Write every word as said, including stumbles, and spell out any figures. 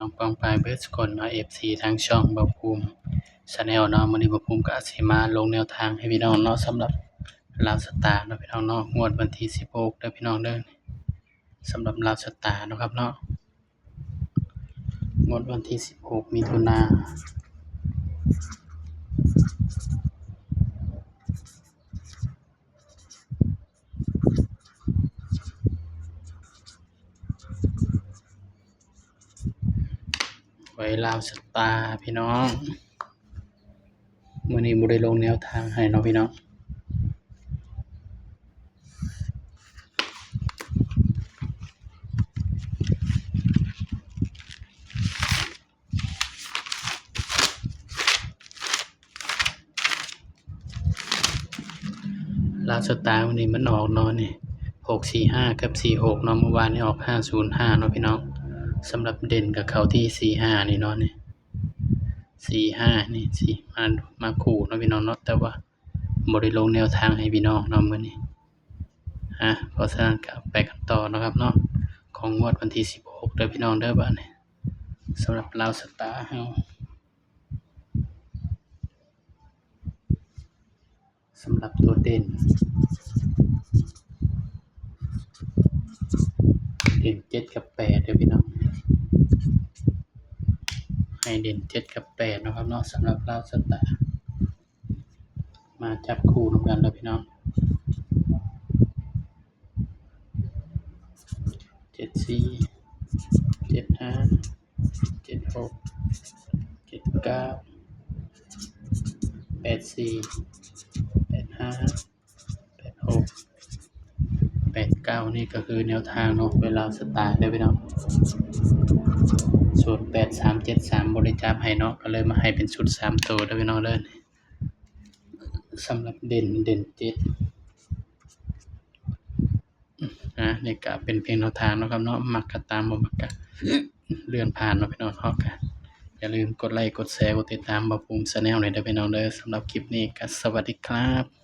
น้องปองปายเบิดสุคนเนาะ เอฟซี ทางช่องบ่าวภูมิ Channel เนาะ มื้อนี้บ่าวภูมิก็สิมาลงแนวทางให้พี่น้องเนาะ สำหรับลาวสตาร์เนาะพี่น้องเนาะ งวดวันที่สิบหกเด้อพี่น้องเด้อ สำหรับลาวสตาร์เนาะครับเนาะ งวดวันที่สิบหกมิถุนา ไว้ลาวสตาร์พี่น้อง มื้อนี้บ่ได้ลงแนวทางให้เนาะพี่น้อง ลาวสตาร์มื้อนี้มันออกเนาะนี่ หกสี่ห้า กับ สี่หก เนาะ เมื่อวานนี้ออก ห้าศูนย์ห้า เนาะพี่น้อง สำหรับเด่นก็เข้าที่ สี่ห้า นี่เนาะนี่ สี่ห้า นี่ สี่ มา มาคู่เนาะพี่น้องเนาะ แต่ว่าบ่ได้ลงแนวทางให้พี่น้องเนาะมื้อนี้ อ่ะ เพราะฉะนั้นก็ไปกันต่อเนาะครับเนาะ ของงวดวันที่สิบหกเด้อพี่น้องเด้อ บัดนี้ สำหรับลาวสตาร์เฮา สำหรับตัวเด่น เด่นเจ็ดกับแปดเด้อพี่น้อง ให้เด่นเจ็ดกับแปดเนาะครับเนาะ สำหรับลาวสตาร์ มาจับคู่นำกันเด้อพี่น้อง เจ็ดสี่ เจ็ดห้า เจ็ดหก เจ็ดเก้า แปดสี่ แปดห้า แปดหก แปดเก้า นี่ก็คือแนวทางเนาะ ไว้ลาวสตาร์เด้อพี่น้อง ส่วน แปดสามเจ็ดสาม บ่ได้จับให้เนาะ ก็เลยมาให้เป็นชุดสามตัวเด้อพี่น้องเด้อ สำหรับเด่น เด่นเจ็ด อ่ะ นี่ก็เป็นเพียงแนวทางเนาะครับเนาะ มักก็ตาม บ่มักก็เลื่อนผ่านเนาะพี่น้องเนาะ ก็อย่าลืมกดไลค์ กดแชร์ กดติดตามบ่าวภูมิ Channel เลยเด้อพี่น้องเด้อ สำหรับคลิปนี้ก็สวัสดีครับ